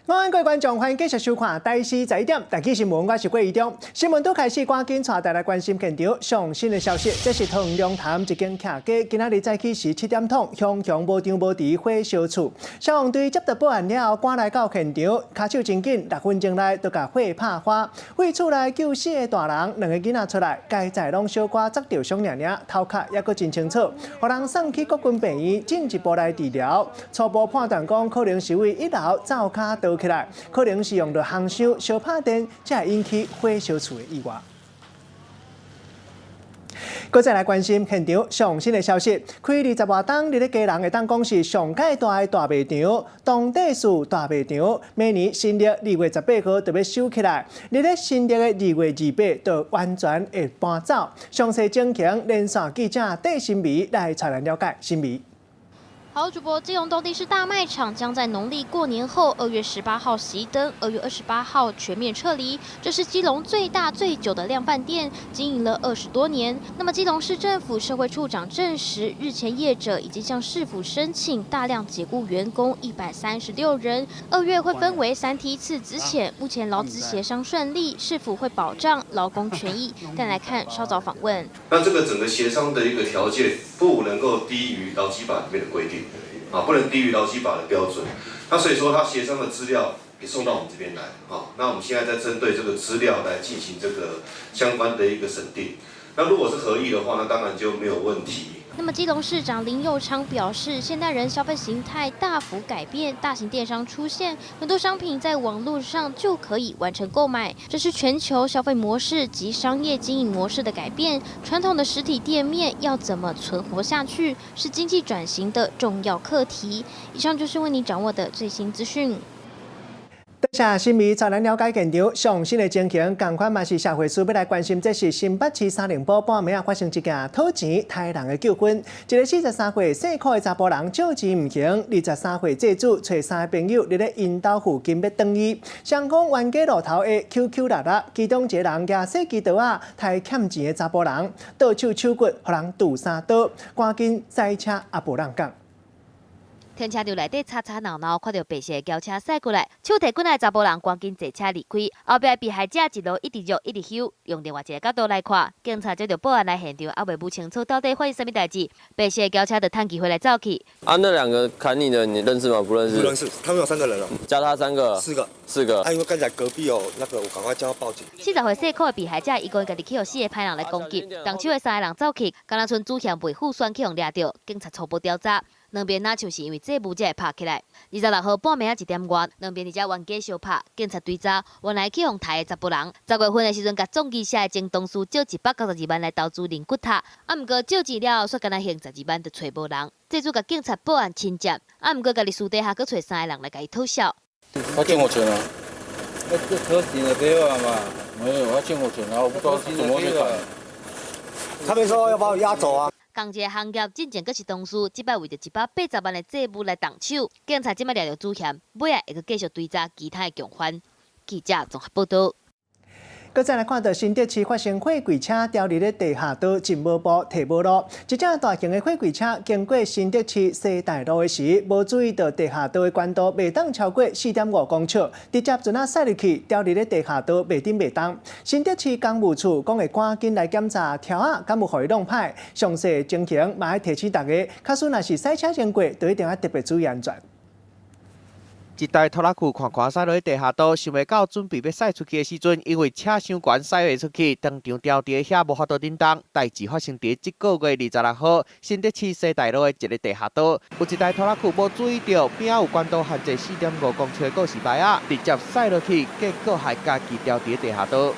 晚安，各位觀眾，歡迎繼續收看《台視十一點》台記新聞，我是郭怡中。新聞拄開始，趕緊帶大家來關心現場上新的消息。這是桃園龍潭一間徛家，今仔日早起時7點通，熊熊無張無遲火燒厝。消防隊接到報案了後，趕來到現場，跤手真緊，6分鐘內就共火拍花。對厝內救四个大人，兩個囡仔出來，佳哉攏小可砸著傷爾爾，頭殼猶閣真清楚，予人送去國軍病院進一步來治療。初步判斷講，可能是對一樓灶跤倒起來，可能是用著烘箱燒拍電，才會引起火燒厝的意外。閣再來關心現場上新的消息，開20外冬，佇咧基隆會當講是上蓋大的大賣場，當地市大賣場，明年新曆2月18號就欲收起來，佇咧新曆的2月28就完全會搬走。詳細情形，連線記者戴新美來帶咱了解。新美。好，主播，基隆東帝士大賣場將在農曆過年後2月18號熄燈，2月28號全面撤離。這是基隆最大最久的量販店，經營了20多年。那麼基隆市政府社會處長證實，日前業者已經向市府申請大量解雇員工136人，2月會分為三梯次資遣。目前勞資協商順利，市府會保障勞工權益。但來看稍早訪問，那這個整個協商的一個條件不能夠低於勞基法裡面的規定。啊，不能低於勞基法的標準。那所以說，他協商的資料也送到我們這邊來。好，那我們現在在針對這個資料來進行這個相關的一個審定。那如果是合意的話，那當然就沒有問題。那麼基隆市長林右昌表示，現代人消費形態大幅改變，大型電商出現，很多商品在網絡上就可以完成購買，這是全球消費模式及商業經營模式的改變。傳統的實體店面要怎麼存活下去，是經濟轉型的重要課題。以上就是為你掌握的最新資訊。多謝新美帶咱了解現場上新的情形，仝款嘛是社會事欲來關心，這是新北市三重埔半暝仔發生一件討錢刣人的糾紛。一个43歲姓柯的查埔人借錢毋還，23歲債主揣三个朋友佇咧𪜶兜附近欲等伊，雙方冤家路頭下 QQ 六六，其中一个人舉細支刀仔刣欠錢的查埔人，倒手手骨，予人揬三刀，趕緊駛車阿無人港。停車場內底吵吵鬧鬧，看著白色的轎車駛過來，手提棍仔的查埔人趕緊坐車離開。後壁被害者一路一直弱一直吼。用另外一个角度來看，警察接著報案來現場，猶未摸清楚到底發生啥物代誌。白色的轎車就趁機會來走去。啊，那兩個砍你的，你認識嗎？不認識。不認識，他們有三個人哦。加他三個。四個。四個。啊，因為剛才隔壁有那個，我趕快叫他報警。40歲姓柯的被害者，伊講家己去予四个歹人來攻擊，動手的三个人走去，敢若賰主嫌未付選去予掠著，警察初步調查。兩邊若像是因為債務才會拍起來。26號半暝仔1點外，兩邊佇遮冤家相拍，警察追查，原來去予刣的查埔人，10月份的時陣，共總機社的前同事借192萬來投資認骨塔，啊，毋過借錢了後，煞干焦還12萬就揣無人，債主共警察報案親接，啊，毋過家己私底下閣揣三個人來共伊討數。他欠我錢啊！那這車停了給我嘛？沒有，他欠我錢啊！我不知道怎麼去砍。他們說要把我押走啊！仝一个行業進前閣是同事，這擺為著180萬的債務來動手，警察這擺掠著主嫌，尾仔會閣繼續追查其他的共犯。記者綜合報導。閣再來看到新竹市發生貨櫃車掉佇咧地下道，進無步退無路。一隻大型的貨櫃車經過新竹市西大路的時，無注意到地下道的懸度袂當超過4.5公尺，直接就按呢駛入去，掉佇咧地下道袂振袂動。新竹市工務處講會趕緊來檢查柱仔，敢有予伊弄歹。詳細情形嘛愛提醒大家，假使若是駛車經過，就一定愛特別注意安全。一台拖拉庫緩緩駛落去地下道，想袂到準備欲駛出去的時陣，因為車傷懸駛袂出去，當場掉佇遐無法度振動。代誌發生佇這個月26號，新竹市西大路的一个地下道，有一台拖拉庫無注意著邊仔有懸度限制4.5公尺的告示牌仔，直接駛落去，結果害家己掉佇地下道。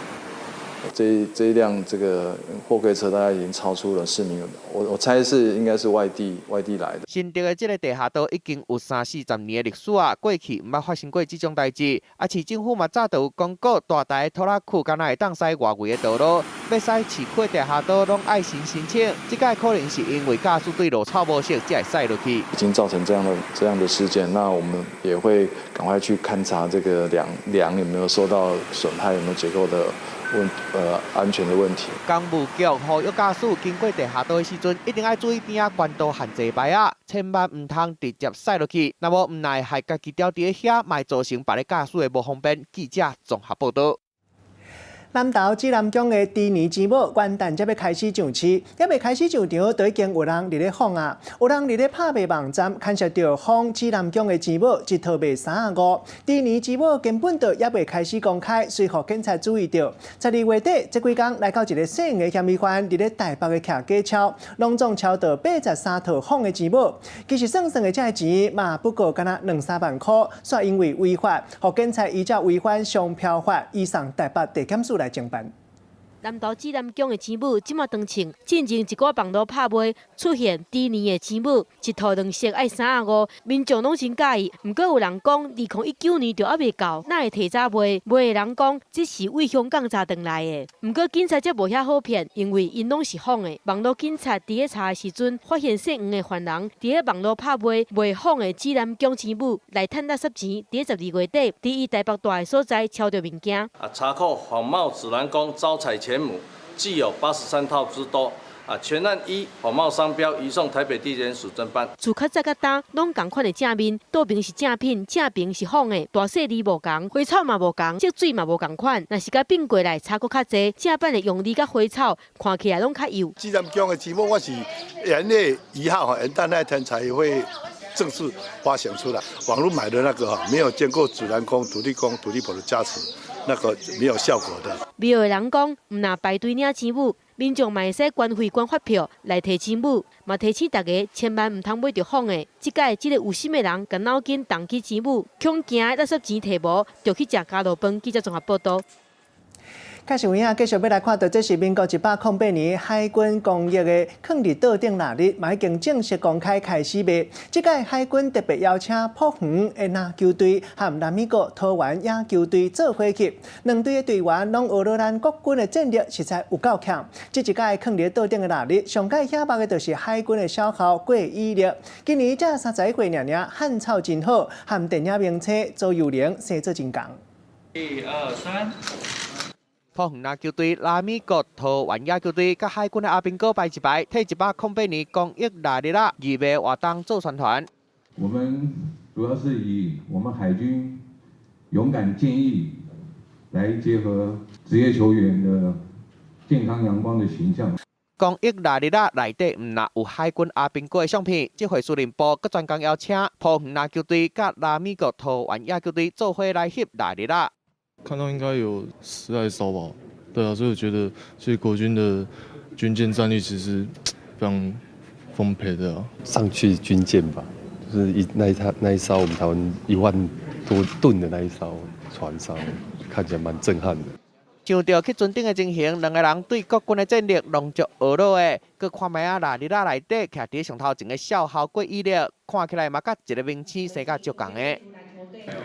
這一輛這個貨櫃車大概已經超出了市民，我猜是應該是外地來的。新竹的這个地下道已經有三四十年的歷史啊，過去毋捌發生過這種代誌。啊，市政府嘛早就有公告，大台拖拉庫敢若會當駛外圍的道路，欲欲駛市區地下道攏愛先申請，這擺可能是因為駕駛對路草無熟，才會駛落去。已經造成這樣的事件，那我們也會趕快去勘察這個梁有沒有受到損害，有沒有結構的安全的問題。工務局呼籲駕駛經過地下道的時陣，一定愛注意邊仔懸度限制牌仔，千萬毋通直接駛落去。若無毋奈害家己牢佇遐，嘛會造成別个駕駛的無方便。記者綜合報道。南投指南宮的豬年錢母元旦才欲開始上市，猶未開始上場，就已經有人佇咧仿啊，有人佇咧拍賣網站牽涉著仿指南宮的錢母，一套賣35。豬年錢母根本就猶未開始公開，隨予警察注意著。12月底，這幾工來到一个細的嫌疑犯佇咧台北的徛假鈔，攏總鈔著83套仿的錢母。其實算算的這个錢嘛，不過敢若兩三萬箍，煞因為違法，予警察依照違反商標法，移送台北地檢署來偵辦。南投指南宮的錢母這馬當穿，進前一寡網路拍賣出現豬年的錢母，一套兩色愛35，民眾攏真佮意。毋過有人講，2019年就猶未到，哪會提早賣？賣的人講，這是為香港查轉來的。毋過警察則無遐好騙，因為𪜶攏是仿的。網路警察佇咧查的時陣，發現姓黃的犯人佇咧網路拍賣賣仿的指南宮錢母來趁垃圾錢，佇咧12月底，佇伊台北住的所在抄著物件。啊，查扣仿冒指南宮招財錢母，計有83套之多。啊，全案依仿冒商標移送台北地檢署偵辦。自較早到今，攏仝款的正面，倒爿是正品，正爿是仿的，大細字無仝，花草嘛無仝，色水嘛無仝款。若是共變過來，差閣較濟，正版的用字佮花草看起來攏較幼。指南宮的錢母，我是元月1號元旦那天才會正式發行出來。網路買的那個哈，沒有經過指南宮、土地公、土地婆的加持，那個沒有效果的。廟的人講，毋若排隊領錢母，民眾嘛會使捐費捐發票來提錢母，嘛提醒大家千萬毋通買著仿的。這擺這个有心的人，共腦筋動起錢母，恐驚垃圾錢提無，就去食咖路飯。記者綜合報道。開始有影，繼續欲來看著，這是民國108年海軍公益的囥佇島頂臘日，嘛已經正式公開開始賣。這擺海軍特別邀請璞園的籃球隊和南美國桃園野球隊做伙去，兩隊的隊員攏學著咱國軍的戰力，實在有夠強。這一擺囥佇島頂的臘日，上蓋顯目的就是海軍的少校郭以力。今年才31歲爾爾，漢草真好，和電影明星周幼玲生做真仝。一二三。璞園籃球隊、拉米國桃園野球隊佮海軍的阿兵哥排一排，替108年公益臘日仔義賣活動做宣傳。我們主要是以我們海軍勇敢堅毅，來結合職業球員的健康陽光的形象。公益臘日仔內底毋若有海軍阿兵哥的相片，這回司令部閣專工邀請璞園籃球隊佮拉米國桃園野球隊做伙來翕臘日仔。看到應該有十來艘吧，對啊，所以我覺得，所以國軍的軍艦戰力其實非常豐沛的啊。上去軍艦吧，就是一那一那一艘我們台灣1萬多噸的那一艘船上，看起來蠻震撼的。想著去船頂的情形，兩个人對國軍的戰力攏足懊惱的。閣看覓仔臘日仔內底，徛佇上頭前的少校郭以力，看起來嘛佮一个明星生甲足仝的。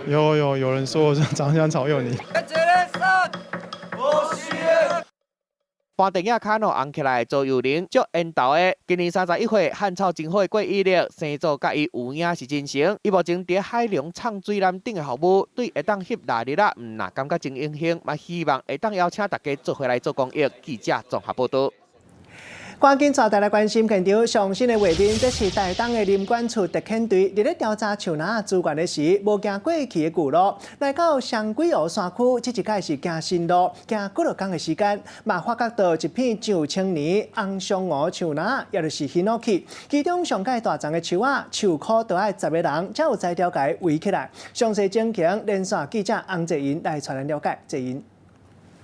有有有人說我長得像曹佑寧。搬電影卡諾紅起來，周幼玲足緣投的。今年31歲，漢草真好的郭以力，生做佮伊有影是真誠。伊目前佇海龍唱水艦頂的服務，對會當翕臘日仔，毋若感覺真榮幸，嘛希望會當邀請大家做伙來做公益。記者綜合報道。趕緊帶大家關心現場上新的畫面，這是台東的林管處特遣隊佇咧調查樹林資源的時，無行過去的舊路，來到雙鬼湖山區，這一擺是行新路，行幾落工的時間，嘛發覺著一片上千年紅松梧樹林，也就是ヒノキ，其中上蓋大叢的樹仔，樹箍都愛十个人才有才調共伊圍起來。詳細情形，連線記者洪濟銀來帶咱了解。濟銀。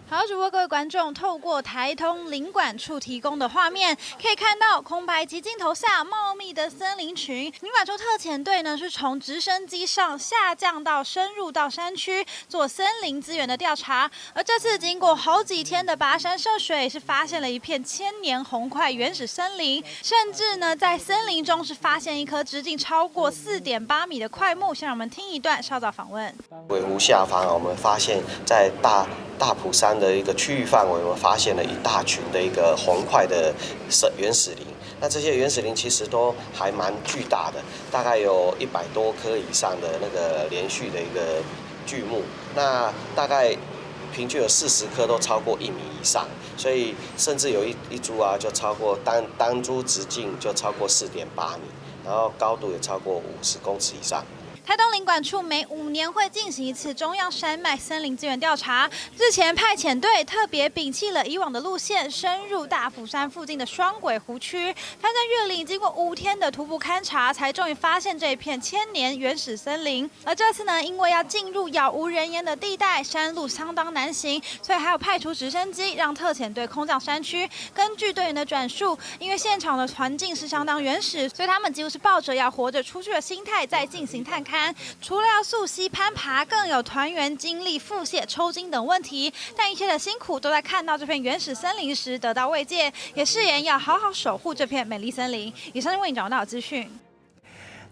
好，主播各位觀眾，透過台東林管處提供的畫面，可以看到空拍機鏡頭下茂密的森林群。林管處特遣隊呢，是從直升機上下降到深入到山區做森林資源的調查。而這次經過好幾天的跋山涉水，是發現了一片千年紅檜原始森林，甚至呢在森林中是發現一棵直徑超過4.8米的檜木。先讓我們聽一段稍早訪問。鬼湖下方，我們發現在大埔山山的一個區域範圍，我們發現了一大群的一個宏塊的原始林。那這些原始林其實都還蠻巨大的，大概有100多棵以上的那個連續的一個巨木。那大概平均有40棵都超過1米以上，所以甚至有一株啊就超過單單株直徑就超過4.8米，然後高度也超過50公尺以上。台東林管處每5年會進行一次中央山脈森林資源調查。日前派遣隊特別摒棄了以往的路線，深入大福山附近的雙軌湖區，翻山越嶺，經過5天的徒步勘察，才終於發現這一片千年原始森林。而這次呢，因為要進入杳無人煙的地帶，山路相當難行，所以還有派出直升機，讓特遣隊空降山區。根據隊員的轉述，因為現場的環境是相當原始，所以他們幾乎是抱着要活着出去的心態在進行探勘。除了要溯溪攀爬，更有團員經歷腹瀉、抽筋等問題。但一切的辛苦都在看到這片原始森林時得到慰藉，也誓言要好好守護這片美麗森林。以上為你掌握到資訊。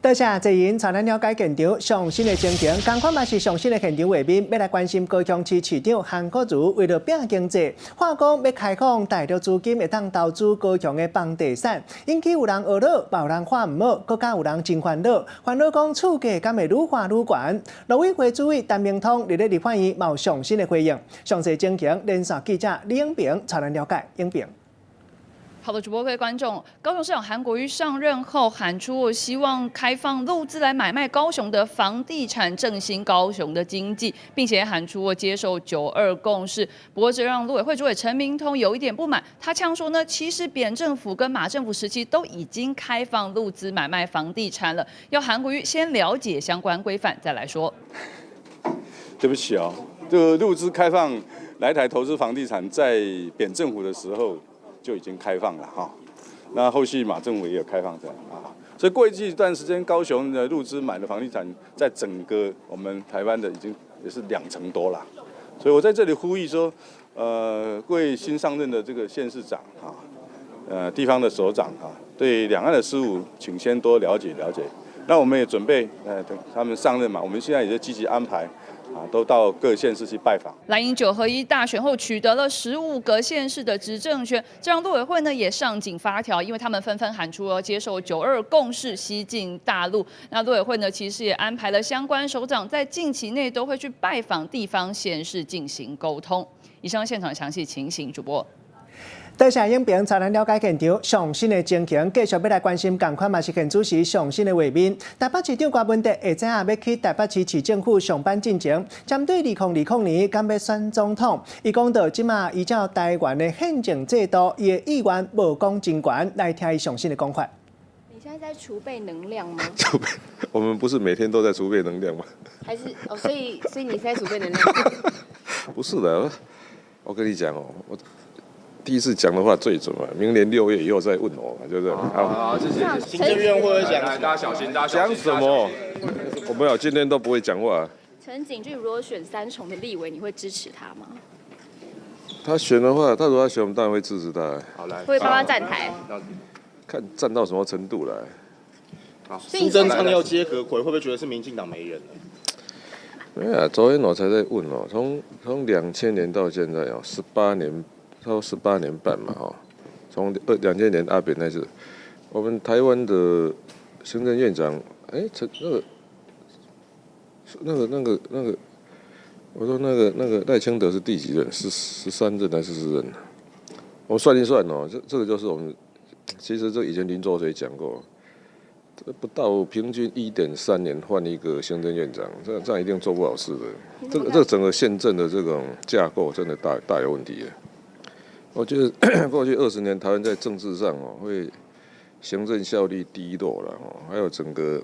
多謝謝因，帶咱了解現場上新的情形，仝款嘛是上新的現場畫面，欲來關心高雄市市長韓國瑜為著拼經濟，喊講欲開放大陸資金會當投資高雄的房地產，引起有人呵咾，嘛有人看毋好，閣較有人真煩惱，煩惱講厝價敢會愈看愈懸。陸委會主委陳明通佇咧立法院嘛有上新的回應，詳細情形連線記者李永平帶咱了解，永平。好的，主播各位觀眾，高雄市長韓國瑜上任後喊出希望開放陸資來買賣高雄的房地產，振興高雄的經濟，並且喊出接受九二共識。不過這讓陸委會主委陳明通有一點不滿，他嗆說呢，其實扁政府跟馬政府時期都已經開放陸資買賣房地產了，要韓國瑜先了解相關規範再來說。對不起哦，這個陸資開放來台投資房地產，在扁政府的時候就已經開放了哈，那後續馬政府也有開放這樣啊，所以過去一段時間，高雄的陸資買的房地產，在整個我們台灣的已經也是2成多了，所以我在這裡呼籲說，各位新上任的這個縣市長哈，地方的首長哈，對兩岸的事務，請先多了解了解。那我們也準備，等他們上任嘛，我們現在也在積極安排。啊，都到各縣市去拜訪。藍營九合一大選後取得了15個縣市的執政權，這讓陸委會呢也上緊發條，因為他們紛紛喊出要接受九二共識，西進大陸。那陸委會呢，其實也安排了相關首長在近期內都會去拜訪地方縣市進行溝通。以上現場詳細情形，主播。多謝影評，帶咱了解現場上新的情形，繼續欲來關心仝款嘛是現主時上新的畫面。台北市長柯文哲下早欲去台北市市政府上班進前，針對2020年敢欲選總統，伊講到這馬依照台灣的憲政制度，伊的意願無講真懸，來聽伊上新的講法。你現在在儲備能量嗎？儲備，我們不是每天都在儲備能量嗎？還是哦，所以你現在儲備能量？不是的，我跟你講哦，我第一次講的話最準嘛，明年6月以後再問我嘛，就是。好，好，謝謝。行政院會講，大家小心，大家小心。講什麼？我沒有，今天都不會講話。陳景峻如果選三重的立委，你會支持他嗎？他選的話，他如果他選，我們當然會支持他。好來，會幫他站台。看站到什麼程度來。好，蘇貞昌要接閣揆，會不會覺得是民進黨沒人了？沒有啊，昨天我才在問哦，從2000年到現在哦，十八年。差不多18年半嘛，哈，從2000年阿扁那次，我們台灣的行政院長，哎，陳那個，我說那個賴清德是第幾任？是13任還是14任？我算一算哦，這個就是我們，其實這以前林濁水講過，這不到平均1.3年換一個行政院長，這樣一定做不好事的。這個整個憲政的這種架構真的大大有問題。我覺得過去20年，台灣在政治上哦，會行政效率低落了哦，還有整個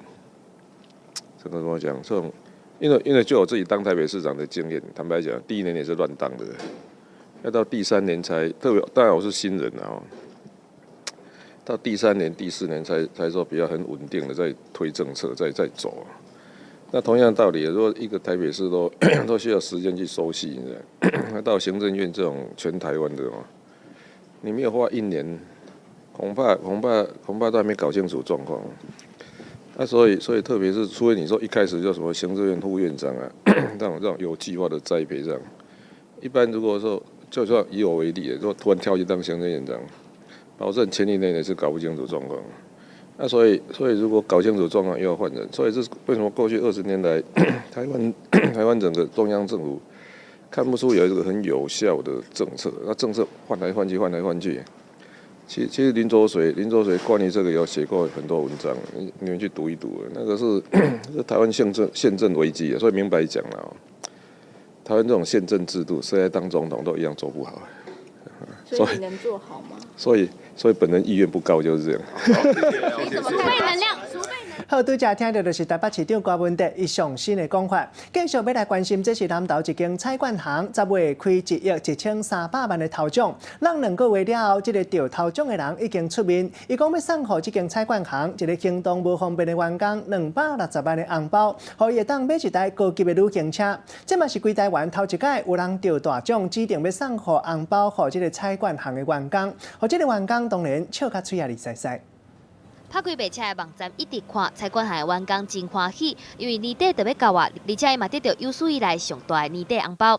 怎麼講？這種因為就我自己當台北市長的經驗，坦白講，第一年也是亂當的，要到第三年才特別，當然我是新人啊，到第三年、第四年才說比較很穩定的在推政策，在走。那同樣道理，如果一個台北市都需要時間去熟悉，那到行政院這種全台灣的哦，你沒有花一年，恐怕都還沒搞清楚狀況。那所以特別是，除非你說一開始就什麼行政院副院長啊，這種有計劃的栽培這樣，一般如果說，就算以我為例，如果突然跳去當行政院長，保證千里內內是搞不清楚狀況。那所以如果搞清楚狀況又要換人，所以這是為什麼過去20年來，台灣整個中央政府看不出有一個很有效的政策，那政策換來換去，換來換去。其實林濁水關於這個有寫過很多文章，你們去讀一讀，那個是台灣憲政危機啊，所以明白講了，台灣這種憲政制度，誰來當總統都一樣做不好。所以你能做好嗎？所以本人意願不高，就是這樣。儲備能量，儲備。好，拄才聽著就是台北市長柯文哲伊上新的講法，繼續欲來關心，這是南投一間彩券行10月開1億1300萬的頭獎，咱2個月了後，這个著頭獎的人已經出面，伊講欲送予這間彩券行一个行動無方便的員工260萬的紅包，予伊會當買一台高級的旅行車。這嘛是規台灣頭一擺有人著大獎，指定欲送予紅包予這个彩券行的員工，予這个員工當然笑甲喙仔離塞塞。拍開賣車的網站，一直看彩券行的員工真歡喜，因為年底就欲到啊，而且伊嘛得著有史以來上大的年底紅包。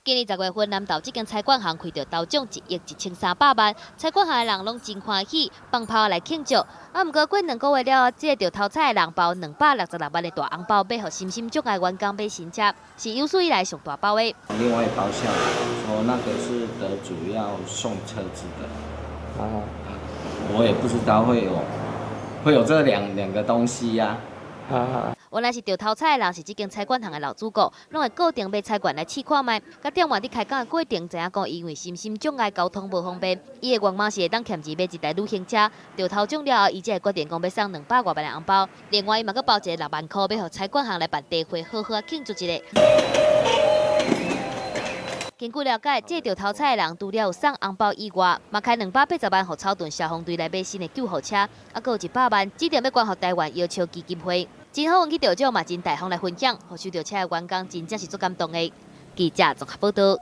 今年10月份，南投這間彩券行開著頭獎1億1300萬，彩券行的人攏真歡喜，放炮來慶祝。啊，毋過過2個月了後，這個著頭彩的人包266萬的大紅包，欲予深深鍾愛員工買新車，是有史以來上大包的。另外包下來，說那個是得主要送車子的。啊。我也不知道會有這兩個東西呀。原來是著頭彩的人是這間彩券行的老主顧，攏會固定買彩券來試看覓。佮店員佇開講的過程，知影講因為深深鍾愛交通無方便，伊的願望是會當儉錢買一台旅行車。著頭獎了後，伊才會決定講欲送200外萬的紅包。另外，伊嘛閣包一个6萬箍，欲予彩券行來辦茶會，好好仔慶祝一下。根據了解，這著頭彩的人除了有送紅包以外，嘛開280萬予草屯消防隊來買新的救護車，啊，閣有100萬指定欲捐予台灣搖車基金會。真好運去得獎嘛，真大方來分享，予收著車的員工真正是足感動的。記者綜合報導。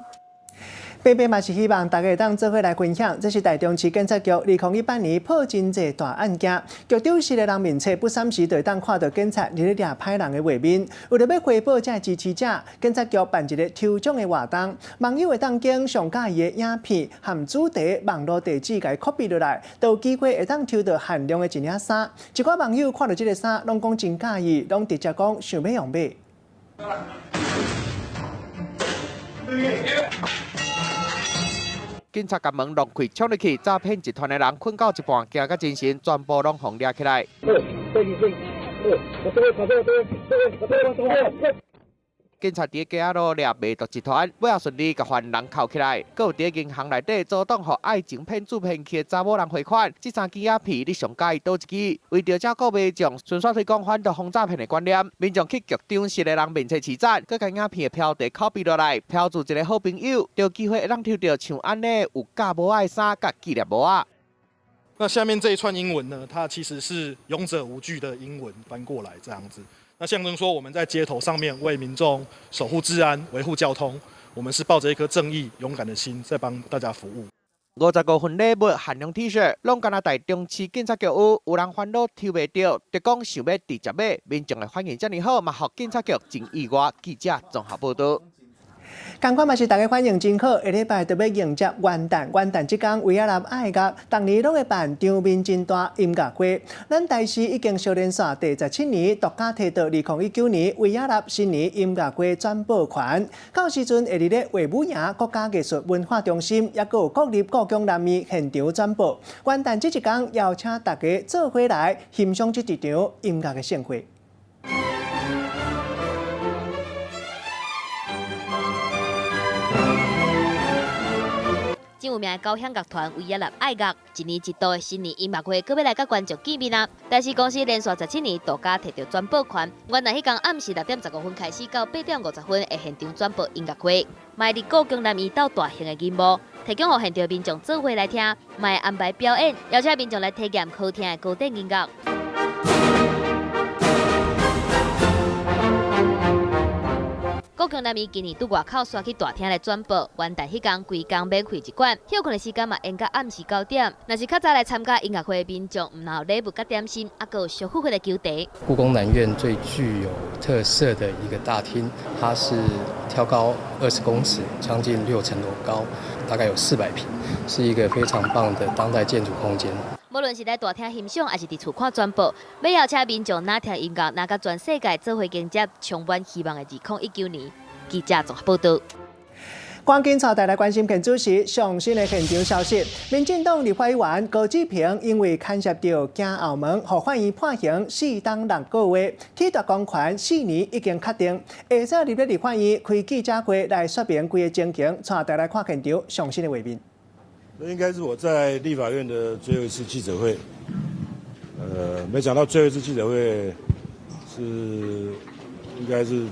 白白嘛是希望大家會當做伙來分享，這是台中市警察局2018年破真濟大案件，局長室的人面冊不三時就會當看著警察佇咧掠歹人的畫面。為著欲回報這支持者，警察局辦一个抽獎的活動，網友會當將上佮意的影片和主題網路地址共 copy 落來，就有機會會當抽著限量的一領衫。一寡網友看著這个衫，攏講真佮意，攏直接講想欲用買。警察共門弄開，衝入去，詐騙集團的人睏到一半，驚甲精神，全部攏予掠起來。警察佇街仔路掠賣毒集團，尾仔順利共犯人銬起來。閣有佇銀行內底阻擋予愛情騙子騙去的查某人匯款。這三支影片你上佮意佗一支？為著照顧民眾，順紲推廣反毒防詐騙的觀念，民眾去局長室的人面冊起讚，閣共影片的標題 copy 落來，標註一个好朋友，就有機會會當抽著像按呢有罩帽仔的衫佮紀念帽仔。那下面這一串英文呢？它其實是勇者無懼的英文翻過來這樣子。那象徵說我們在街頭上面為民眾守護治安、維護交通，我們是抱著一顆正義、勇敢的心在幫大家服務。55份禮物限量 T 恤，攏敢若台中市警察局有，有人煩惱抽袂著，就講想欲直接買，民眾的反應遮爾好，嘛予警察局真意外。記者綜合報導。仝款嘛是大家反應真好，下禮拜就欲迎接元旦，元旦這工維也納愛樂，逐年攏會辦場面真大音樂會。咱台視已經相連續第17年獨家提著2019年維也納新年音樂會轉播權，到時陣會佇咧衛武營國家藝術文化中心，抑閣有國立故宮南院現場轉播。元旦這一工，邀請大家做伙來欣賞這一場音樂的盛會。真有名的交響樂團維也納愛樂，一年一度的新年音樂會，閣欲來佮觀眾見面啊！台視公司連續17年獨家提著轉播權，元旦彼工暗時6點15分開始到8點50分，會現場轉播音樂會。嘛會佇故宮南院鬥大型的銀幕，提供予現場民眾做伙來聽，嘛會安排表演，邀請民眾來體驗好聽的古典音樂。故強南醫今年佇外口煞去大廳來轉播，元旦彼工規工免費入館，歇睏的時間嘛延到暗時9點。若是較早來參加音樂會的民眾，毋但有禮物佮點心，猶閣有燒火火的球茶。故宮南院最具有特色的一個大廳，它是挑高20公尺，將近6層樓高，大概有400坪，是一個非常棒的當代建築空間。無論是來大廳欣賞，抑是佇厝看轉播，欲邀請民眾若聽音樂，若佮全世界做伙迎接充滿希望的2019年。記者綜合報道。趕緊帶大家來關心現主時上新的現場消息。民進黨立法委員高志平因為牽涉著行後門，予法院判刑4冬6個月，褫奪公權4年已經確定。下晝入咧立法院開記者會來說明規个情形，帶大家來看現場上新的畫面。這應該是我在立法院的最後一次記者會。沒想到最後一次記者會是應該是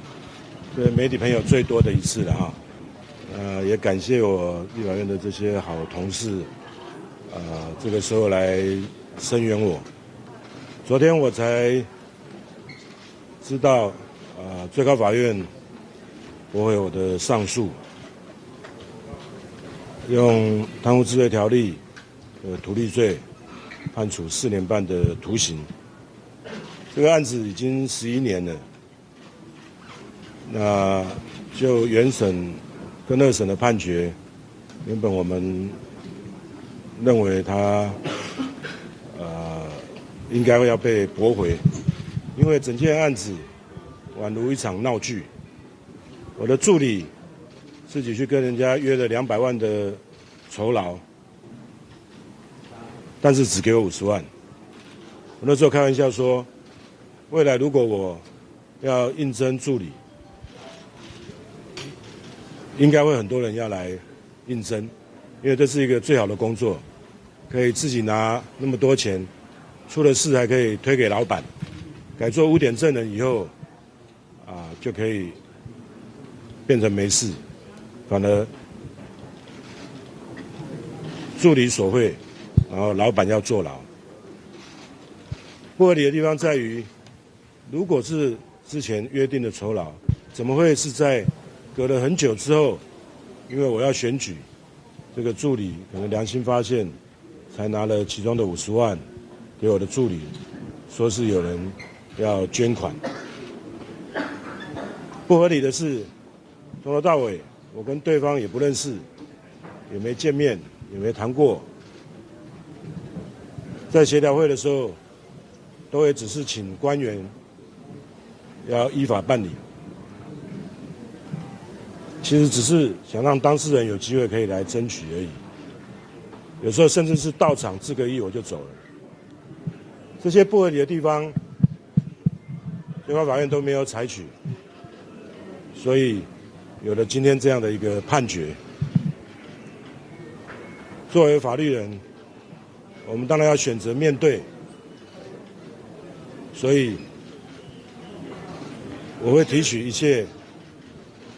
對媒體朋友最多的一次了哈。也感謝我立法院的這些好同事，這個時候來聲援我。昨天我才知道，最高法院駁回我的上訴，用貪污治罪條例的圖利罪判處4年半的徒刑。這個案子已經11年了，那就原審跟二審的判決，原本我們認為他應該會要被駁回，因為整件案子宛如一場鬧劇。我的助理自己去跟人家約了200萬的酬勞，但是只給我50萬。我那時候開玩笑說，未來如果我要應徵助理，應該會很多人要來應徵，因為這是一個最好的工作，可以自己拿那麼多錢，出了事還可以推給老闆，改做污點證人以後，啊就可以變成沒事，反而助理索賄，然後老闆要坐牢。不合理的地方在於，如果是之前約定的酬勞，怎麼會是在隔了很久之後，因為我要選舉，這個助理可能良心發現，才拿了其中的五十萬給我的助理，說是有人要捐款。不合理的是，從頭到尾我跟對方也不認識，也沒見面，也沒談過。在協調會的時候，都也只是請官員要依法辦理。其實只是想讓當事人有機會可以來爭取而已。有時候甚至是到場致個意我就走了。這些不合理的地方，最高法院都沒有採取，所以有了今天這樣的一個判決。作為法律人，我們當然要選擇面對，所以我會提取一切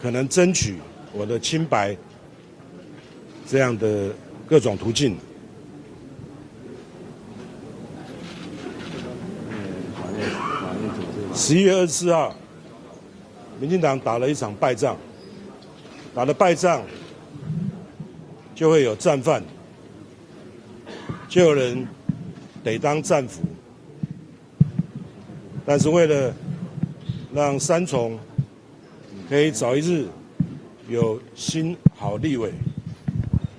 可能爭取我的清白這樣的各種途徑。11月24號，民進黨打了一場敗仗，打了敗仗就會有戰犯，就有人得當戰俘。但是為了讓三重可以早一日有新好立委，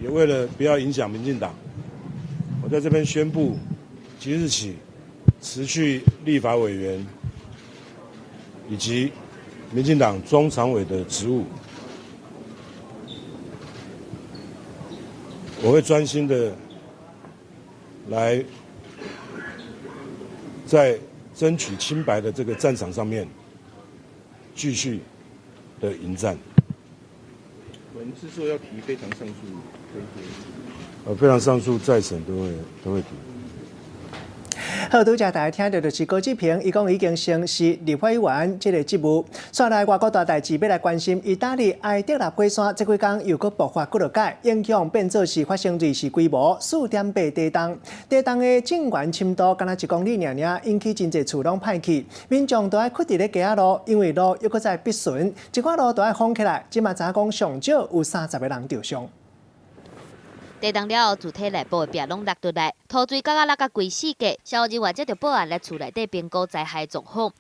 也為了不要影響民進黨，我在這邊宣布，即日起辭去立法委員以及民進黨中常委的職務，我會專心的來在爭取清白的這個戰場上面繼續的迎戰。我們是說要提非常上訴，非常上訴再審都會提。好，拄才大家聽著就是高志平，伊講已經宣誓立法委員這個職務。煞來外國大代誌欲來關心，意大利埃德納火山這幾工又閣爆發幾落擺，影響變做是發生芮氏規模4.8地動，地動的震源深度敢若一公里爾爾，引起真濟厝攏歹去，民眾都愛囥佇咧街仔路，因為路猶閣在必巡，一寡路都愛封起來。這馬知影講上少有30個人著傷。地動了後，柱體內部的壁攏落落來，塗水角仔落甲規四界，消防人員接著報案來厝內底評估災害狀況。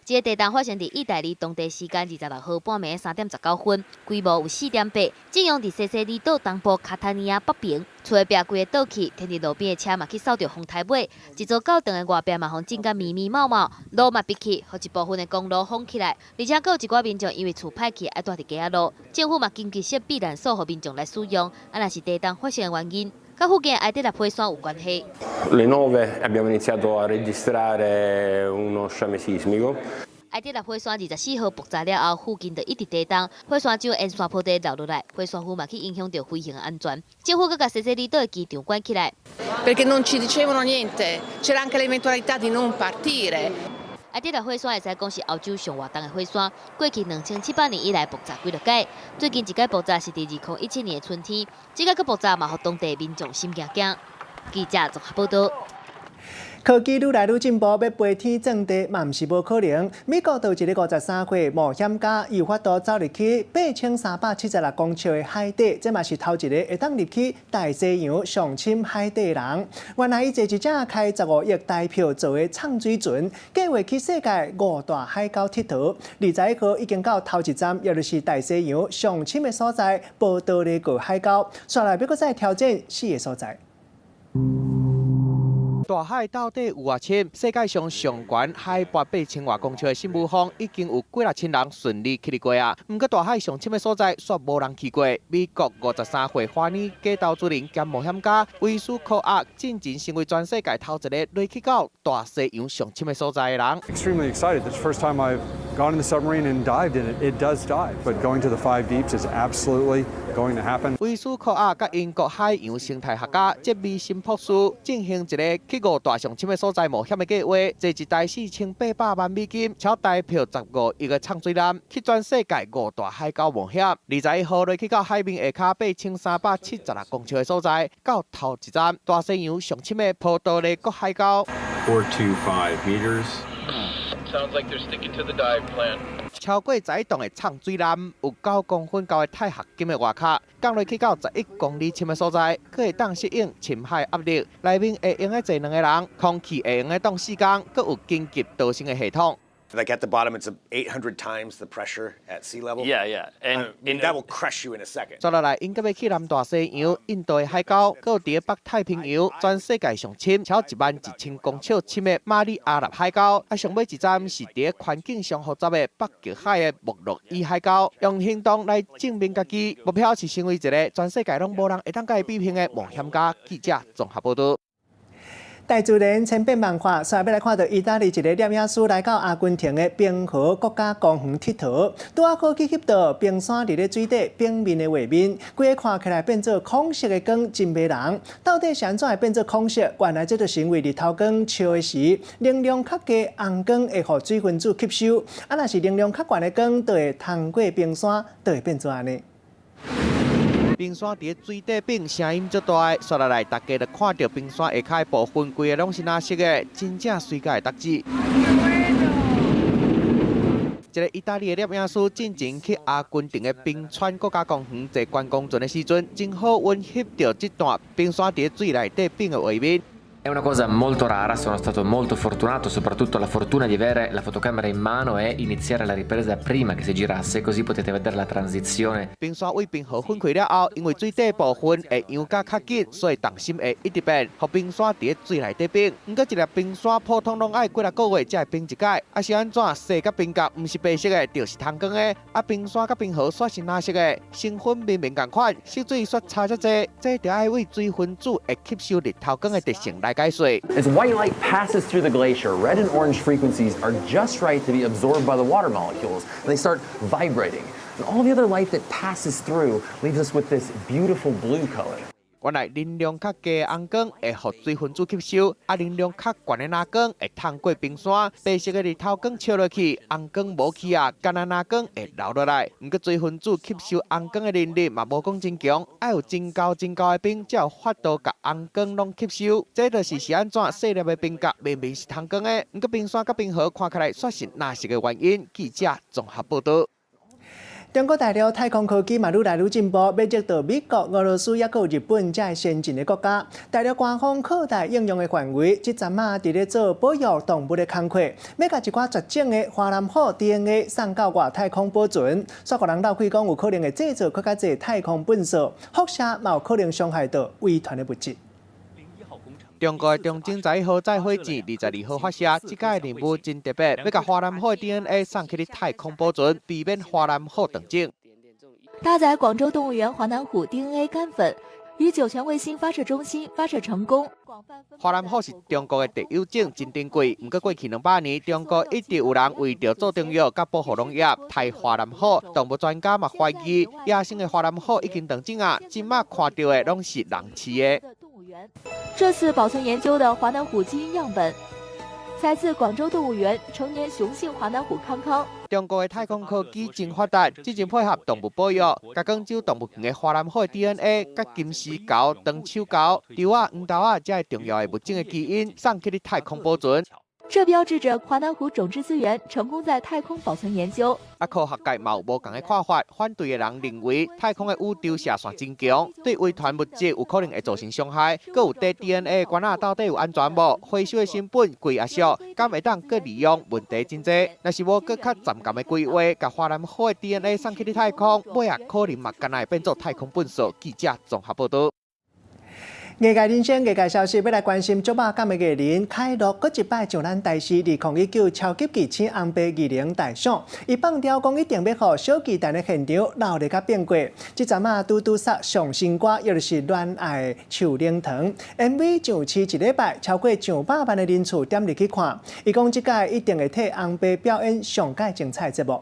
這個地動發生佇意大利當地時間26號半暝3點19分，規模有4.8，震央佇西西里島東部卡塔尼亞北邊。厝的壁規个倒去，停佇路邊的車嘛去掃著風颱尾，一座教堂的外壁嘛予震甲密密茂茂，路嘛逼去，予一部分的公路封起來。而且閣有一寡民眾因為厝歹去，愛蹛佇街仔路，政府嘛緊急設避難所予民眾來使用。啊，若是地動發生的原因，佮附近埃德納火山有關係。 Le 9 abbiamo iniziato a registrare uno sciame sismico. 埃德納火山24號爆炸了後，附近就一直地動，火山石沿山坡地流落來，火山灰嘛去影響著飛行安全。政府閣共西西里島的機場關起來。 Perché non ci dicevano niente, c'era anche l'eventualità di non partire. 埃德納火山會使講是歐洲上活動的火山，過去2700年以來爆炸幾落擺。最近一擺爆炸是佇2017年的春天，這擺閣爆炸嘛，予當地民眾心驚驚。記者綜合報導。科技愈來愈進步，欲飛天鑽地嘛，毋是無可能。美國就有一个53歲冒險家，伊有法度走入去8376公尺的海底，這嘛是頭一个會當入去大西洋上深海底的人。原來伊坐一隻開15億台票做的藏水船，計劃去世界五大海溝𨑨迌。21號已經到頭一站，也就是大西洋上深的所在——波多黎各海溝。煞來欲閣再挑戰四个所在。大海到底有偌深？世界上上懸海拔8000外公尺的聖母峰，已經有幾若千人順利去過啊。毋過大海上深的所在，煞無人去過。美國53歲華尼假投資人兼冒險家維斯科亞，進前成為全世界頭一个落去到大西洋上深的所在的人。 Extremely excited. It's the first time I've gone in the submarine and dived in it. It does dive, but going to the five deeps is absolutely going to happen. 維斯科亞佮英國海洋生態學家傑米森博士進行一个去五大上深的所在冒險的計劃，坐一台4800萬美金，超台票15億的藏水艦，去全世界五大海溝冒險。21號落去到海面下跤8376公尺的所在，到頭一站大西洋上深的波多黎各海溝。 425 meters. Sounds like they're sticking to the dive plan. 超過11棟的藏水艦，有9公分高的鈦合金的外殼，降落去到11公里深的所在，閣會當適應深海壓力。內面會用得坐兩个人，空氣會用得擋四工，閣有緊急逃生的系統。 Like at the bottom, it's 800 times the pressure at sea level. Yeah, and I mean, that will crush you in a second. 接落來，𪜶閣欲去南大西洋、印度的海溝，閣有佇北太平洋，全世界上深超1萬1000公尺深的馬里亞納海溝。啊，上尾一站是佇環境上複雜的北極海的莫洛爾海溝，用行動來證明家己，目標是成為一个全世界攏無人會當佮伊比拼的冒險家。記者綜合報導。大自然千變萬化，煞欲來看著意大利一个攝影師來到阿根廷的冰河國家公園𨑨迌，拄仔好去翕著冰山佇咧水底表面的畫面，規个看起來變做孔色的光，真迷人。到底是按怎會變做孔色？原來這就是因為日頭光照的時，能量較低紅光會予水分子吸收，啊，若是能量較懸的光，就會通過冰山，就會變做按呢。冰山佇水底變聲音足大，煞落來，大家就看著冰山下跤的部分，規个攏是藍色的，真正媠甲會觸舌。一个意大利的攝影師進前去阿根廷的冰川國家公園坐觀光船的時陣，真好運翕著這段冰山佇水內底變的畫面。 È una cosa molto rara, sono stato molto fortunato, soprattutto la fortuna di avere la fotocamera in mano e iniziare la ripresa prima che si girasse, così potete vedere la transizione. 冰山對冰河分開了後，因為水底部分會溶甲較緊，所以重心會一直變，予冰山佇水內底變。毋過一粒冰山普通攏愛幾若個月才會冰一擺，啊是按怎踅佮冰角毋是白色的，就是通光的。啊冰山佮冰河煞是藍色的，成分明明仝款，色水煞差遮濟，這著愛對水分子會吸收日頭光的特性來解說。 As white light passes through the glacier, red and orange frequencies are just right to be absorbed by the water molecules, and they start vibrating. And all the other light that passes through leaves us with this beautiful blue color. 原來能量較低的紅光會予水分子吸收，啊能量較懸的藍光會透過冰山。白色的日頭光照落去，紅光無去啊，干焦藍光會留落來。毋過水分子吸收紅光的能力嘛無講真強，愛有真厚真厚的冰才有法度共紅光攏吸收。這就是按怎細粒的冰角明明是通光的，毋過冰山佮冰河看起來煞是藍色的原因。記者綜合報導。中國大陸太空科技嘛愈來愈進步，欲入到美國、俄羅斯抑閣日本遮先進的國家。大陸官方擴大應用的範圍，這陣仔佇咧做保育動物的工課，欲共一寡絕種的華南虎 DNA 送到外太空保存。煞予人鬥氣講有可能會製造閣較濟太空糞埽，輻射嘛有可能傷害到遺傳的物質。中國的長征11號載火箭22號發射，這擺的任務真特別，欲共華南虎的 DNA 送去太空保存，避免華南虎斷種。搭載廣州動物園華南虎 DNA 乾粉，於酒泉衛星發射中心發射成功。華南虎是中國的特有種，真珍貴。毋過過去200年，中國一直有人為著做中藥佮保護農業，刣華南虎。動物專家嘛懷疑，野生的華南虎已經斷種啊，這馬看著的攏是人飼的。這次保存研究的華南虎基因樣本，採自廣州動物園成年雄性華南虎康康。中國的太空科技真發達，最近配合動物保育，共廣州動物園的華南虎 DNA、佮金絲猴、長手猴、豬仔、黃豆仔遮的重要的物種的基因送去太空保存。這標誌着華南虎種質資源成功在太空保存研究。啊，科學界嘛有無仝的看法，反對的人認為太空的宇宙射線真強，對遺傳物質有可能會造成傷害。閣有帶 DNA 的罐仔到底有安全無？回收的成本貴抑俗，敢會當閣利用？問題真濟。若是無閣較嚴格的規劃，共華南虎的 DNA 送去太空，尾仔可能嘛干焦會變做太空糞埽。記者綜合報導。藝界人生，藝界消息，欲來關心足肉感的藝人凱樂，閣一擺上咱台視2019超級巨星紅白藝能大賞，伊放刁講一定欲予小巨蛋的現場鬧熱甲變卦。這陣仔拄拄殺上新歌，抑就是戀愛樹奶糖 MV 上市一禮拜，超過上百萬的人次點入去看。伊講這擺一定會替紅白表演上蓋精彩節目。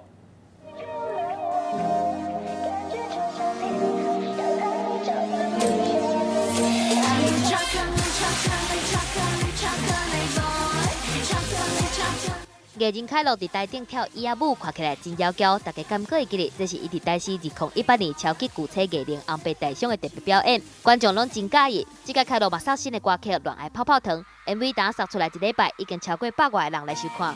藝人凱樂佇台頂跳椅仔舞，看起來真窈窕，大家敢閣會記得，這是伊佇台視2018年超級巨星藝能紅白大賞的特別表演，觀眾攏真佮意。這擺凱樂嘛殺新的歌曲《戀愛泡泡糖》，MV 當殺出來一禮拜，已經超過百外个人來收看。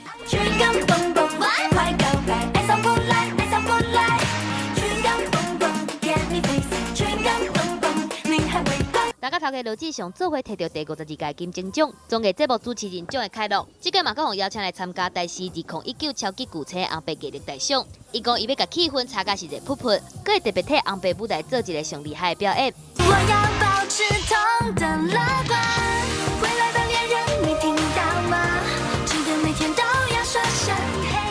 大家頭家羅志祥做伙提著第52屆金鐘獎綜藝節目主持人獎的凱樂，這擺嘛閣予邀請來參加台視2019超級巨星紅白藝能大賞。伊講伊欲共氣氛炒甲是熱噗噗，閣會特別替紅白舞台做一個上厲害的表演。我要保持同等樂觀，未來的戀人你聽到嗎？記得每天都要說聲嘿。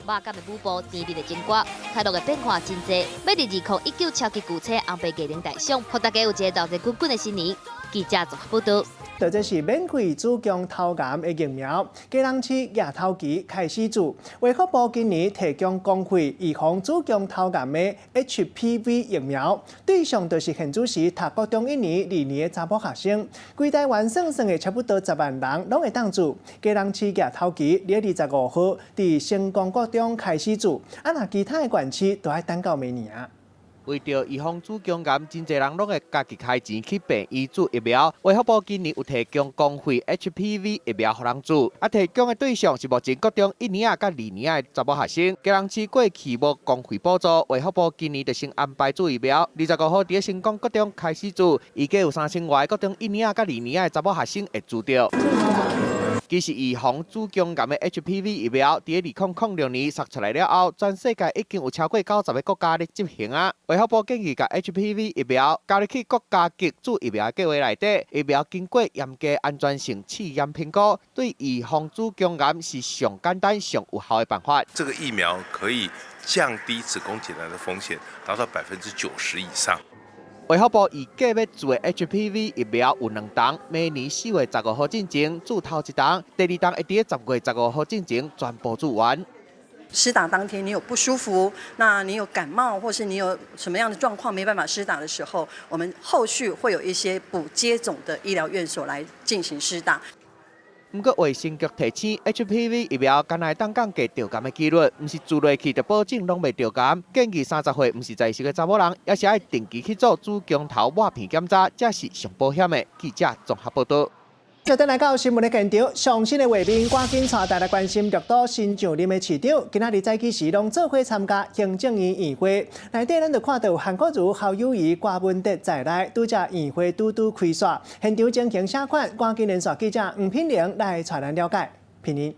肉感的舞步，甜蜜的情歌，凱樂的變化真濟。欲佇2019超級巨星紅白藝能大賞，予大家有一個熱熱滾滾的新年。記者綜合報導。這是免費子宮頭癌的疫苗，基隆市額頭期開始注。衛福部今年提供公費預防子宮頭癌的 HPV 疫苗，對象就是現主時讀國中一年、二年的查埔學生。規台灣算算的差不多10萬人攏會當注。基隆市額頭期佇25號佇成功國中開始注，啊若其他的縣市都愛等到明年啊。為著預防子宮癌，真濟人攏會家己開錢去病院注疫苗。衛福部今年有提供公費 HPV 疫苗予人注，啊，提供的對象是目前國中一年仔佮二年仔的查某學生。基隆市過去無公費補助，衛福部今年就先安排注疫苗。25號佇成功國中開始注，預計有3000外國中一年仔佮二年仔的查某學生會注著。其實預防子宮癌的 HPV 疫苗，佇2006年釋出來了後，全世界已經有超過90個國家咧執行啊。衛福部建議共 HPV 疫苗加入去國家級注疫苗的計畫內底，疫苗經過嚴格安全性試驗評估，對預防子宮癌是上簡單、上有效的辦法。這個疫苗可以降低子宮頸癌的風險，達到90%以上。衛福部預計欲注的 HPV 疫苗有兩筒，明年4月15號進前注頭一筒，第二筒會佇10月15號進前全部注完。施打當天你有不舒服，那你有感冒，或是你有什麼樣的狀況沒辦法施打的時候，我們後續會有一些補接種的醫療院所來進行施打。毋過衛生局提醒，HPV 疫苗敢若會當降低著癌的機率，毋是注落去就保證攏袂著癌。建議30歲毋是在熟的查某人，猶是愛定期去做子宮頭抹片檢查，才是上保險的。記者綜合報導。就等來到新聞的現場，上新的畫面，趕緊帶大家關心綠島新上任的市長，今仔日早起時攏做伙參加行政院院會，內底咱就看到韓國瑜、侯友宜、柯文哲在內，拄才院會拄拄開煞，現場情形啥款？趕緊連線記者黃品玲來帶咱了解。品玲。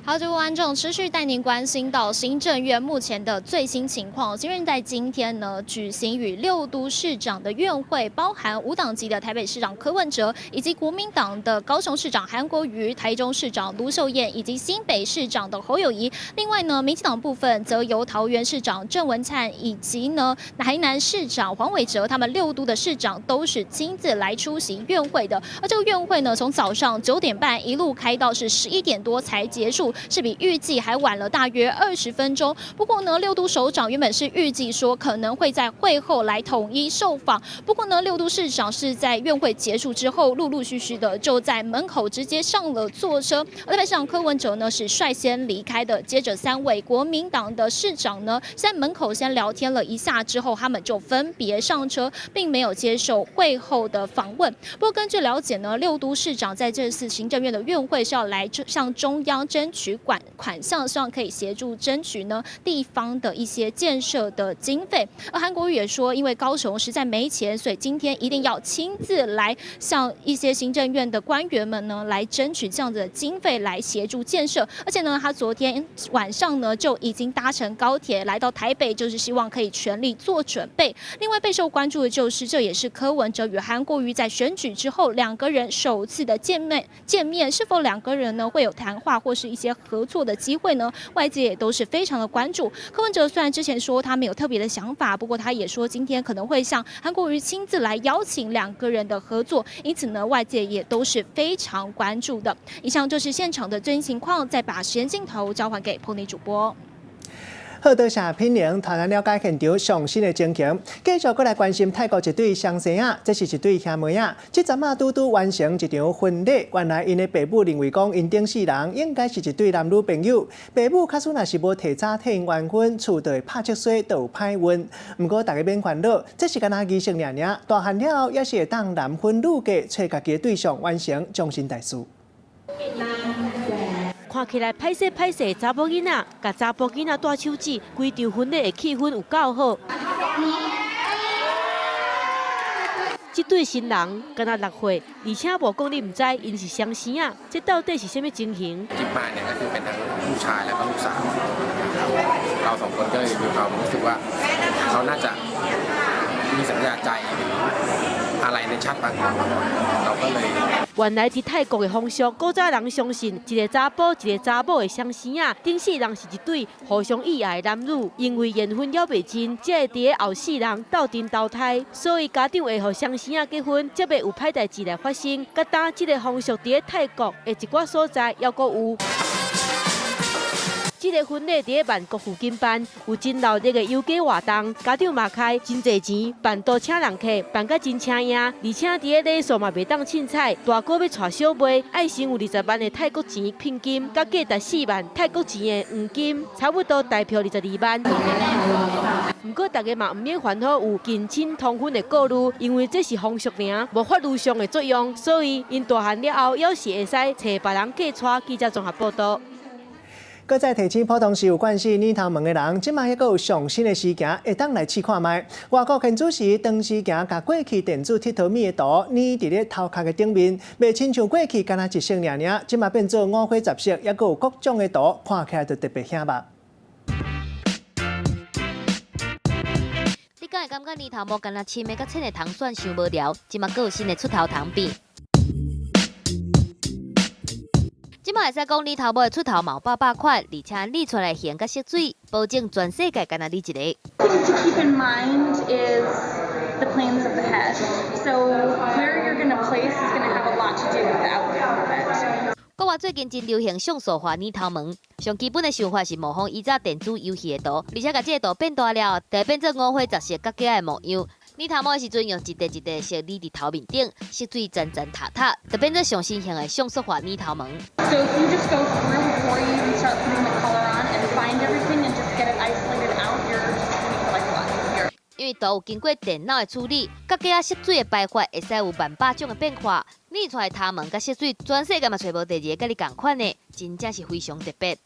好，這位觀眾持續帶您關心到行政院目前的最新情況。行政院在今天呢舉行與六都市長的院會，包含無黨籍的台北市長柯文哲，以及國民黨的高雄市長韓國瑜、台中市長盧秀燕，以及新北市長的侯友宜。另外呢，民進黨部分則由桃園市長鄭文燦以及呢台南市長黃偉哲，他們六都的市長都是親自來出席院會的。而這個院會呢，從早上9點半一路開到是11點多才結束。是比預計還晚了大約20分鐘。不過呢，六都首長原本是預計說可能會在會後來統一受訪。不過呢，六都市長是在院會結束之後，陸陸續續的就在門口直接上了座車。而台北市長柯文哲呢是率先離開的，接着三位國民黨的市長呢在門口先聊天了一下之後，他們就分別上車，並沒有接受會後的訪問。不過根據了解呢，六都市長在這次行政院的院會是要來向中央爭取款項，希望可以協助爭取呢地方的一些建設的經費。而韓國瑜也說，因為高雄實在沒錢，所以今天一定要親自來向一些行政院的官員們呢來爭取這樣子的經費來協助建設。而且呢，他昨天晚上呢就已經搭乘高鐵來到台北，就是希望可以全力做準備。另外備受關注的就是，這也是柯文哲與韓國瑜在選舉之後兩個人首次的見面，見面是否兩個人呢會有談話或是一些合作的機會呢？外界也都是非常的關注。柯文哲雖然之前說他沒有特別的想法，不過他也說今天可能會向韓國瑜親自來邀請兩個人的合作，因此呢，外界也都是非常關注的。以上就是現場的最新情況，再把時間鏡頭交還給彭尼主播。好，多謝品玲，帶咱了解現場上新的情形。繼續閣來關心泰國一對雙生仔，這是一對兄妹仔，這陣仔拄拄完成一場婚禮。原來𪜶的爸母認為講，𪜶頂世人應該是一對男女朋友。爸母假使若是無提早替𪜶完婚，厝就會拍七衰，就有歹運。毋過大家免煩惱，這是干焦儀式爾爾，大漢了後也是會當男婚女嫁，揣家己的對象完成終身大事。看起來歹勢歹勢，查某囡仔共查埔囡仔帶手指，規場婚禮的氣氛有夠好。這對新人敢若6歲，而且無講你毋知，𪜶是雙生仔，這到底是啥物情形？ ที่มาเนี่ยก็คือเป็นทั้งลูกชายและก็ลูกสาวเราสองคนก็เลยมีความรู้สึกว่าเขาน่าจะมีสัญญาใจหรืออะไรในชาติปางก่อนเราก็เลย 原來佇泰國的風俗，古早人相信一個查埔一個查某的雙生仔，頂世人是一對互相意愛的男女，因為緣分猶未盡，才會佇後世人鬥陣投胎，所以家長會予雙生仔結婚，才袂有歹代誌來發生。佮今這個風俗佇泰國的一寡所在猶閣有。這個婚禮佇咧曼谷附近辦，有真鬧熱的遊街活動，家長嘛開真濟錢辦桌請人客，辦甲真請贏，而且佇咧禮數嘛袂當凊彩，大哥欲娶小妹，愛先有20萬的泰國錢聘金，佮價值4萬泰國錢的黃金，差不多台票22萬。毋過大家嘛毋免煩惱有近親通婚的顧慮，因為這是風俗爾，無法律上的作用，所以𪜶大漢了後，猶是會使揣別人嫁娶。記者綜合報導。閣再提醒普通時有關係乳頭毛的人，這馬猶閣有上新的時行，會當來試看覓。外國建築師長時行共過去電子𨑨迌物的圖黏佇咧頭殼的頂面，袂親像過去干焦一色爾爾，這馬變做五花十色，猶閣有各種的圖，看起來就特別顯目。你敢會感覺乳頭毛干焦深的佮淺的通選傷無聊？這馬閣有新的出頭糖變。這馬會使講，乳頭毛的出頭嘛有百百款，而且理出來型佮色水，保證全世界干焦你一个。 Thing to keep in mind is the planes of the head. So where you're going to place is going to have a lot to do with the outcome of it. 國外最近真流行像素化染頭毛，上基本的想法是模仿以早電子遊戲的圖，而且共這个圖變大了後，就會變做五花十色角仔的模樣。染頭毛的時陣，用一塊一塊色染佇頭面頂，色水層層塔塔，就變做上新型的像素化染頭毛。 So if you just go through before you even start putting the color on and find everything and just get it isolated out, you're just gonna make your life a lot easier. 因為圖有經過電腦的處理，角仔色水的排法會使有萬百種的變化，染出來頭毛佮色水，全世界嘛揣無第二个佮你仝款的，真正是非常特別。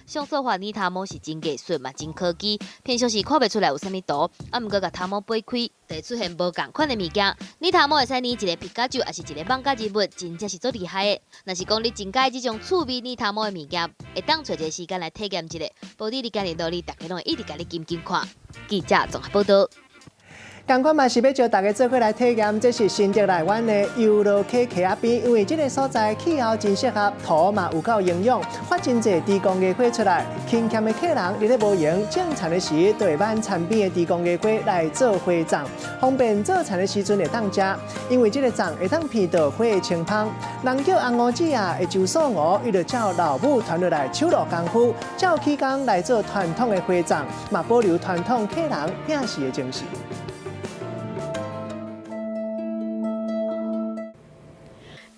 像素化染頭毛是真藝術嘛，真科技，平常時看袂出來有啥物圖，啊，毋過共頭毛掰開，就會出現無仝款的物件。染頭毛會使染一个皮卡丘，抑是一个艋舺人物，真正是足厲害的。若是講你真佮意這種趣味染頭毛的物件，會當揣一个時間來體驗一下。無你你今日落去，大家攏會一直共你緊緊看。記者綜合報導。仝款嘛是欲招大家做伙來體驗，這是新竹內灣的遊樂溪溪仔邊，因為這个所在氣候真適合，土嘛有夠營養，發真濟豬公芽花出來。勤儉的客人佇咧無閒種田的時，就會挽田邊的豬公芽花來做花粽，方便做田的時陣會當食。因為這个粽會當鼻著花的清芳。人叫紅五子仔的周素娥，伊就照老母傳落來手路功夫，照起工來做傳統的花粽，嘛保留傳統客人摒時的精神。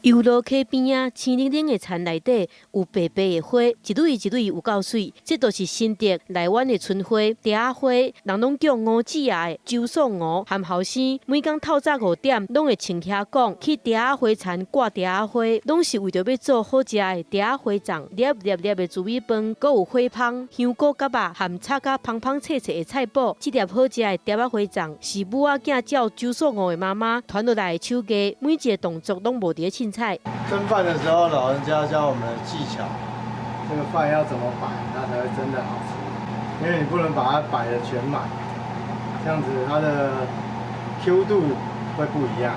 遊樂溪邊仔，青冷冷的田內底有白白的花，一蕊一蕊有夠媠。這就是新竹內灣的春花，蝶仔花，人攏叫五子仔的周素娥和後生，每工透早5點，攏會穿遐講去蝶仔花田掛蝶仔花，攏是為著欲做好食的蝶仔花粽，粒粒粒的糯米飯，閣有花芳、香菇蛤仔和炒甲芳芳脆脆的菜脯。這粒好食的蝶仔花粽是母仔囝照周素娥的媽媽傳落來的手藝，每一个動作攏無佇咧凊彩。蒸飯的時候，老人家教我們的技巧，這個飯要怎麼擺，它才會真的好吃。因為你不能把它擺得全滿，這樣子它的 Q 度會不一樣。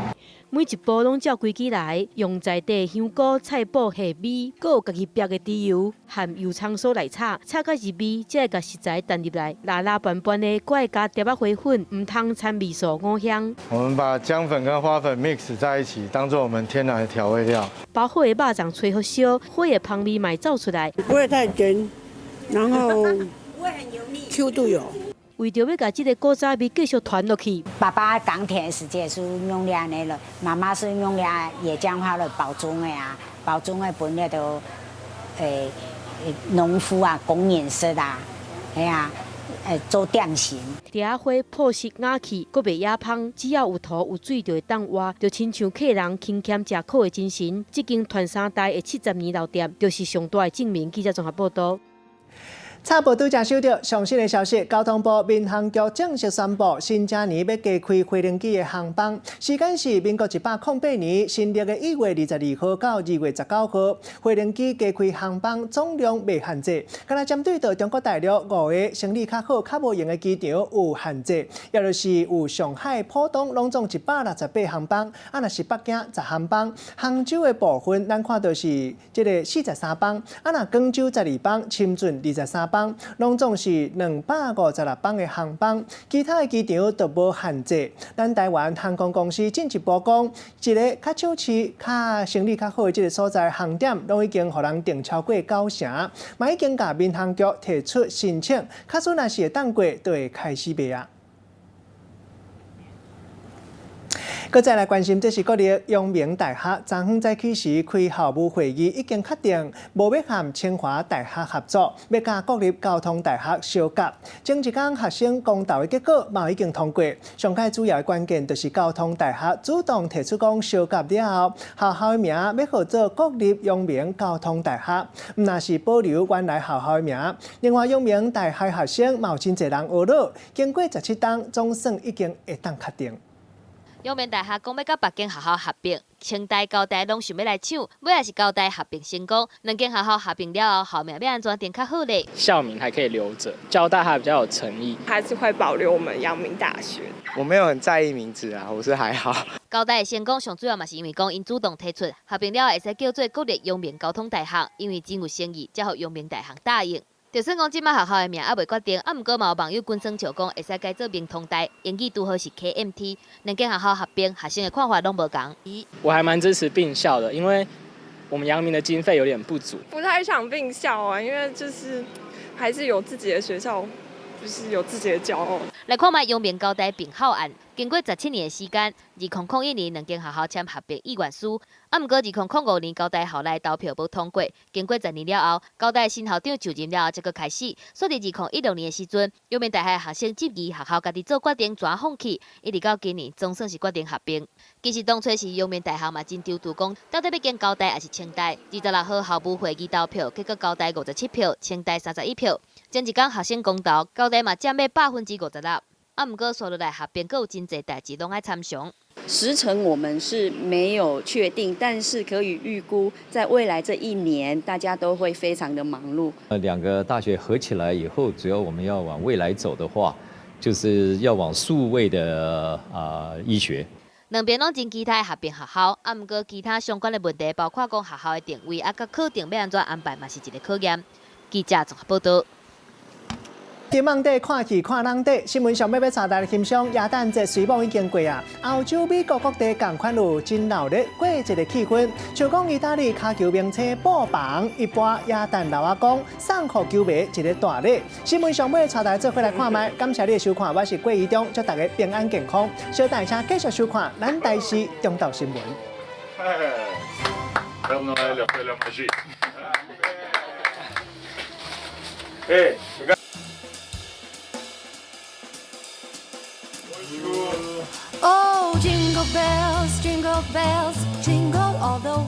每一步攏照規矩來，用在地香菇、菜脯、蝦米，閣有家己煏的豬油和油蔥酥來炒，炒甲入味，才會共食材澹入來，拉拉拌拌的，閣愛加蝶仔花粉，毋通摻味素五香。我們把薑粉跟花粉 mix 在一起，當做我們天然的調味料。包好的肉粽吹予燒，花的芳味嘛會走出來。不會太甜，然後不會很油膩，Q 度有。為著欲共這个古早味繼續傳落去，爸爸耕田時節是用兩個了，媽媽是用兩野薑花來包粽的啊，包粽的本來都，農夫啊，工人式的，係啊，做點心。蝶仔花樸實雅氣，閣袂野芳，只要有土有水就會當活，就親像客人勤儉食苦的精神。這間傳三代的70年老店，就是上大的證明。記者綜合報導。插播拄才收著上新的消息，交通部民航局正式宣布，新正年欲加開飛行機的航班，時間是民國108年新曆的1月22號到2月19號，飛行機加開航班總量袂限制，敢若針對著中國大陸五个生理較好、較無閒的機場有限制，也就是有上海、浦東攏總168航班，啊，若是北京10航班，杭州的部分咱看著是這个43班，啊，若廣州12班，深圳23班。攏總是256班的航班，其他的機場都無限制。咱台灣航空公司進一步講，一个較少市、較生理較好的這个所在航點，攏已經予人訂超過九成，嘛已經共民航局提出申請，假使若是會當過，就會開始賣啊。閣再來關心，這是國立陽明大學昨昏早起時開校務會議，已經確定無欲和清華大學合作，欲佮國立交通大學相合。前一工學生公投的結果嘛已經通過，上蓋主要的關鍵就是交通大學主動提出講相合了後，學校的名欲號做國立陽明交通大學，毋若是保留原來學校的名。另外，陽明大學學生嘛有真濟人懊惱，經過17冬，總算已經會當確定。陽明大學講欲佮別間學校合併，清大、交大攏想欲來搶，尾仔是交大合併成功。兩間學校合併了後，校名欲按怎定較好咧？校名還可以留著，交大還比較有誠意，還是會保留我們陽明大學。我沒有很在意名字啊，我是還好。交大的成功上主要嘛是因為講𪜶主動提出合併了後，會使叫做國立陽明交通大學，因為真有誠意，才予陽明大學答應。就算講這擺學校的名猶未決定，啊，毋過嘛有網友滾耍笑講，會使改做明通大，英語拄好是 KMT，兩間學校合併，學生的看法攏無仝。我還蠻支持併校的，因為我們陽明的經費有點不足。不太想併校啊，因為就是還是有自己的學校，就是有自己的驕傲。來看覓陽明交大併校案，經過17年的時間，2001年兩間學校簽合併意願書，啊，毋過2005年交大校內投票無通過，經過10年了後，交大新校長就任了後，才閣開始。所以2016年的時陣，陽明大學學生質疑學校家己做決定，怎放棄，一直到今年總算是決定合併。其實當初時陽明大學嘛真躊躇，講到底欲兼交大抑是清大？26號校務會議投票，結果交大57票，清大31票。前一工學生公投，交大嘛佔欲56%。啊，毋過紲落來合併，閣有真濟代誌攏愛參詳。時程我們是沒有確定，但是可以預估，在未來這一年，大家都會非常的忙碌。兩個大學合起來以後，主要我們要往未來走的話，就是要往數位的醫學。兩邊攏真期待合併學校，啊，毋過其他相關的問題，包括講學校的定位，啊，佮課程欲按怎安排，嘛是一個考驗。記者綜合報道。天網底看戲看人底，新聞上欲欲帶大家欣賞耶誕節雖罔已經過啊，歐洲、美國各地仝款有真鬧熱過節的氣氛。像講意大利跤球明星布蓬，伊扮耶誕老阿公送予球迷一个大禮。新聞上欲帶大家做伙來看覓，感謝你的收看，我是郭怡中，祝大家平安健康。小等下繼續收看咱台視中晝新聞。 Père Noël a fait la magie. Hey, regarde. Oh, jingle bells, jingle bells, jingle all the